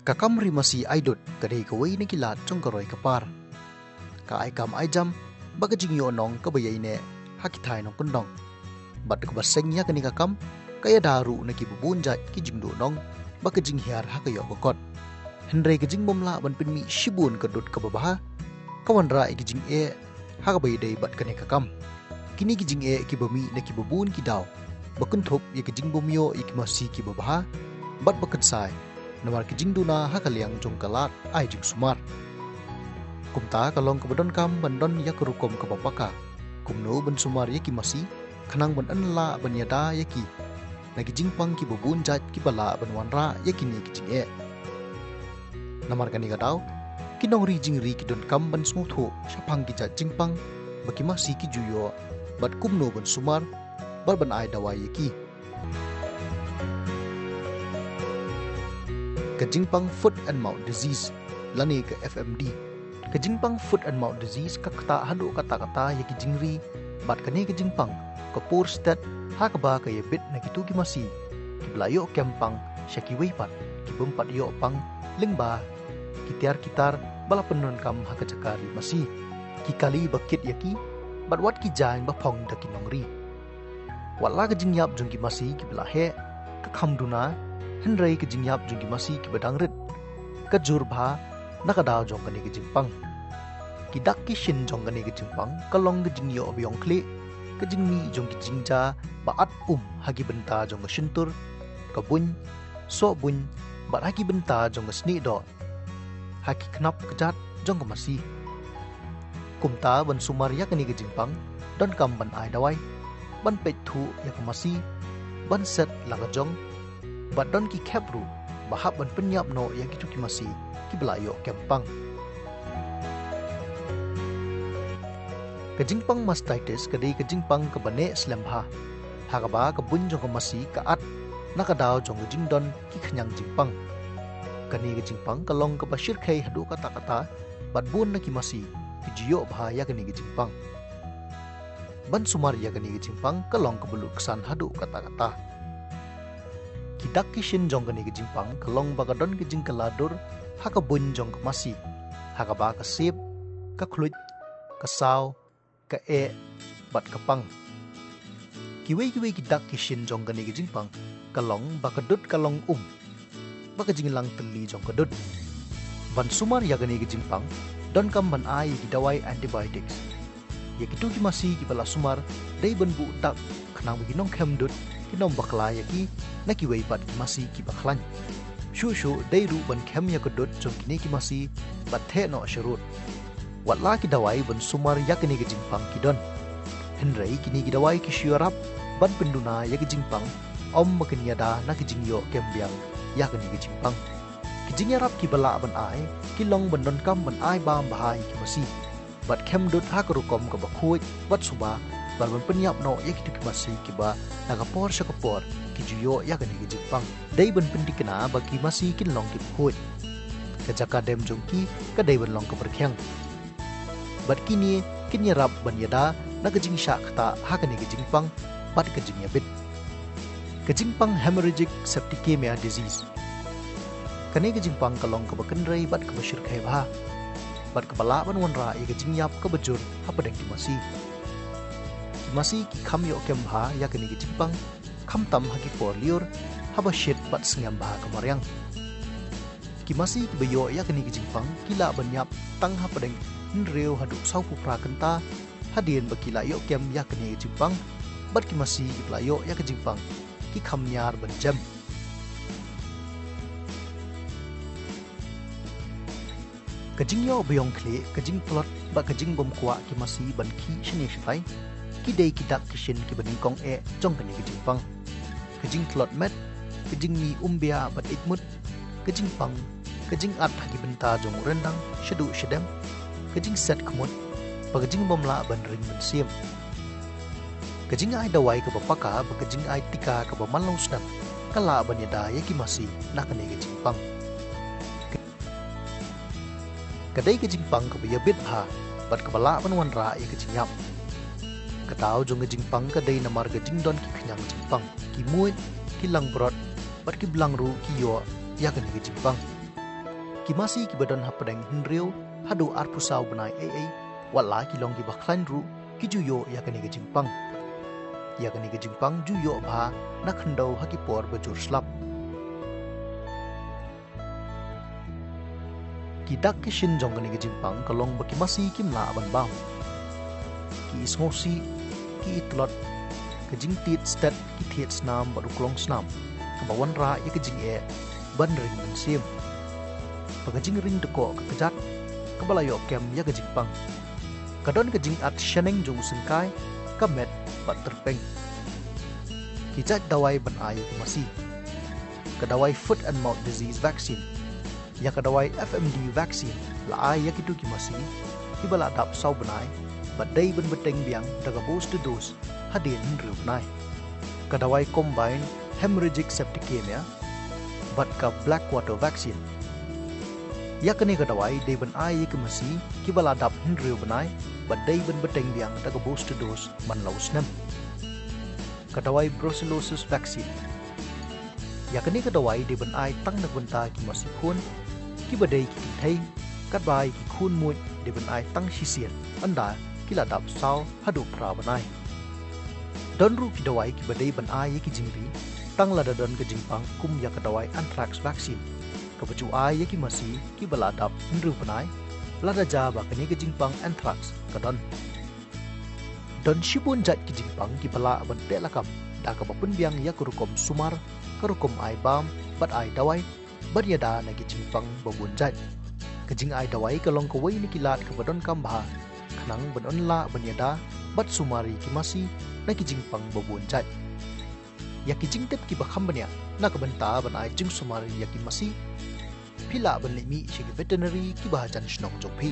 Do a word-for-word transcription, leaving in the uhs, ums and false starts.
Ka kam ri masi ai dud ka dei kawei na ki lad jong ka roi ka par. Ka ai kam ai jam bad ka jingïoh nong kaba ïaineh ha ki thaiñ nongkyndong. Bad kaba seng ïa kane ka kam ka ïada ruh na kiba bun jait ki jingduh nong bad ka jinghiar ha ka ïoh ka kot. Hynrei ka jingbymlah ban pynmih shibun ka dud kaba bha ka wanrah ïa ki jingeh ha kaba ïadei bad kane ka kam. Kine ki jingeh kiba mih na kiba bun ki daw ba kynthup ïa ki jingbymïoh ïa ki masi kiba bha bad ba kynsai, namar ki jingduna ha ka liang jong ka lad ai jingsumar. Kumta ka long kaba donkam ban don ïa ka rukom kaba paka kumno ban sumar ïa ki masi khnang ban ym lah ban ïada ïa ki na ki jingpang kiba bun jait kiba lah ban wanrah ïa kine ki jingeh. Namar kane ka daw ki nongri jingri ki donkam ban sngewthuh shaphang ki jait jingpang ba ki masi ki ju ïoh bad kumno ban sumar bad ban ai dawai ïa ki. Ka jingpang foot and mouth disease lane ka F M D. Ka jingpang foot and mouth disease ka ktah haduh katta katta ïa ki jingri bad kane ka jingpang ka pur stet ha kaba ka ïabit na kitu ki masi kiba la ïoh kem pang sha kiwei pat ki bym pat ïoh pang lyngba ki tiar ki tar ba la pyndonkam ha ka jaka ri masi, ki kali ba kit ïa ki bad wat ki jaiñ ba phong da ki nongri. Wat la ka jingïap jong ki masi kiba la heh ka kham duna, hynrei ka jingïap jong ki masi kiba dang rit ka jur bha na ka daw jong kane ka jingpang. Ki dak ki shin jong kane ka jingpang ka long ka jingïoh ba ïong khlieh, ka jingmih jong ki jingjia ba at um ha ki bynta jong ka shyntur, ka buiñ, soh buiñ bad ha ki bynta jong ka snieh doh, ha ki khnap kjat jong ka masi. Kumta ban sumar ïa kane ka jingpang donkam ban ai dawai, ban peit thuh ïa ka masi, ban set la ka jong bad don ki khep ruh ba hap ban pynïap noh ïa kitu ki masi kiba la ïoh kem pang. Ka jingpang mastitis ka dei ka jingpang kaba neh slem bha ha kaba ka buiñ jong ka masi ka at na ka daw jong ka jingdon ki khñiang jingpang. Kane ka jingpang ka long kaba shyrkhei haduh katta katta bad bun na ki masi ki ju ïoh bha ïa kane ka jingpang. Ban sumar ïa kane ka jingpang ka long kaba lut ksan haduh katta katta. Ki dak ki shin jong kane ka jingpang ka long ba ka don ka jingkylla dur ha ka buiñ jong ka masi ha kaba ka sep, ka khluit, ka saw, ka eh bad ka pang. Kiwei kiwei ki dak ki shin jong kane ka jingpang ka long ba ka dud ka long um, ba ka jinglang tylli jong ka dud. Ban sumar ïa kane ka jingpang donkam ban ai ïa ki dawai antibiotics. Ïa kitu ki masi kiba la sumar dei ban buh dak khnang ba ki nongkhem dud kin ym bakla ïa ki na kiwei pat ki masi kiba khlaiñ. Shuh shuh dei ruh ban khem ïa ka dud jong kine ki masi bad theh noh sharud. Wat la ki dawai ban sumar ïa kane ka jingpang ki don, hynrei kine ki dawai ki shu ïarap ban pynduna ïa ka jingpang, ym ba kin ïada na ka jingïoh kem biang ïa kane ka jingpang. Ki jingïarap kiba lah ban ai ki long ban donkam ban ai bam bha ïa ki masi bad khem dud ha ka rukom kaba khuid bad suba bad ban pynïap noh ïa kitu ki masi kiba na ka por sha ka por ki ju ïoh ïa kane ka jingpang. Dei ban pynthikna ba ki masi kin long kiba khuid. Ka jaka dem jong ki ka dei ban long kaba rkhiang. Bad kine kin ïarap ban ïada na ka jingshah ktah ha kane ka jingpang bad ka jingïabit. Ka jingpang hemorrhagic septicemia disease. Kane ka jingpang ka long kaba kynrei bad kaba shyrkhei bha bad kaba lah ban wanrah ïa ka jingïap kaba jur hapdeng ki masi. Ki masi ki kham ïoh kem bha ïa kane ka jingpang, khamtam ha ki por lyiur haba shit bad sngem bha ka mariang. Ki masi kiba ïoh ïa kane ka jingpang ki lah ban ïap tang hapdeng hynriew haduh sawphew phra kynta hadien ba ki la ïoh kem ïa kane ka jingpang, bad ki masi kiba la ïoh ïa ka jingpang ki kham ñiar ban jem. Ka jingïoh ba ïong khlieh, ka jingtlot bad ka jingbym kwah ki masi ban khih shane shatai ki dei ki dak ki shin kiba nyngkong eh jong kane ka jingpang. Ka jingtlot met, ka jingmih umbiah bad ïeit mut, ka jingpang, ka jingat ha ki bynta jong u ryndang shaduh shadem, ka jingset khmut bad ka jingbym lah ban ring mynsiem. Ka jingai dawai kaba paka bad ka jingai tika kaba man long snem ka lah ban ïada ïa ki masi na kane ka jingpang. Ka dei ka jingpang kaba ïabit bha bad kaba lah ban wanrah ïa ka jingïap. Ka daw jong ka jingpang ka dei namar ka jingdon ki khñiang jingpang, ki muid, ki langbrot bad ki blang ruh ki ïoh ïa kane ka jingpang. Ki masi kiba don hapdeng hynriew haduh arphew saw bnai eiei, wat la ki long kiba khlaiñ ruh, ki ju ïoh ïa kane ka jingpang. Ïa kane ka jingpang ju ïoh bha na khyndew ha ki por ba jur slap. Ki dak ki shin jong kane ka jingpang ka long ba ki masi kim lah ban bam. Ki isngewsih, ki itlot, ka jingtied stet, ki thied snam bad u klong snam, kaba wanrah ïa ka jingeh ban ring mynsiem. Bad ka jingring dkoh ka kjat, kaba la ïoh kem ïa ka jingpang. Ka don ka jingat shaneng jong u syngkai, ka met bad tyrpeng. Ki jait dawai ban ai ïa ki masi. Ka dawai Foot and Mouth Disease Vaccine. Ïa ka dawai F M D vaccine la ai ïa kito ki masi kiba la dap saw bnai, bad dei ban bteng biang da ka booster dose hadien hynriew bnai. Ka dawai Combined Hemorrhagic Septicemia bad ka Blackwater Vaccine. Ïa kane ka dawai dei ban ai ïa ki masi kiba la dap hynriew bnai, bad dei ban bteng biang da ka booster dose man la u snem. Ka dawai Brucellosis Vaccine. Ïa kane ka dawai dei ban ai tang na ka bynta ki masi khun kiba dei ki kynthei, katba ïa ki khun muid dei ban ai tang shisien ynda ki la dap saw haduh phra bnai. Don ruh ki dawai kiba dei ban ai ïa ki jingri tang lada don ka jingpang, kum ïa ka dawai Anthrax Vaccine, kaba ju ai ïa ki masi kiba la dap hynriew bnai, lada jia ba kane ka jingpang Anthrax ka don. Don shibun jait ki jingpang kiba lah ban teh lakam da kaba pynbiang ïa ka rukom sumar, ka rukom ai bam bad ai dawai, ban ïada na ki jingpang babun jait. Ka jingai dawai ka long kawei na ki lad kaba donkam bha, khnang ban ym lah ban ïada bad sumar ïa ki masi na ki jingpang babun jait. Ïa ki jingtip kiba kham bniah na ka bynta ban ai jingsumar ïa ki masi, phi lah ban leit mih sha ki veterinary kiba hajan shnong jong phi.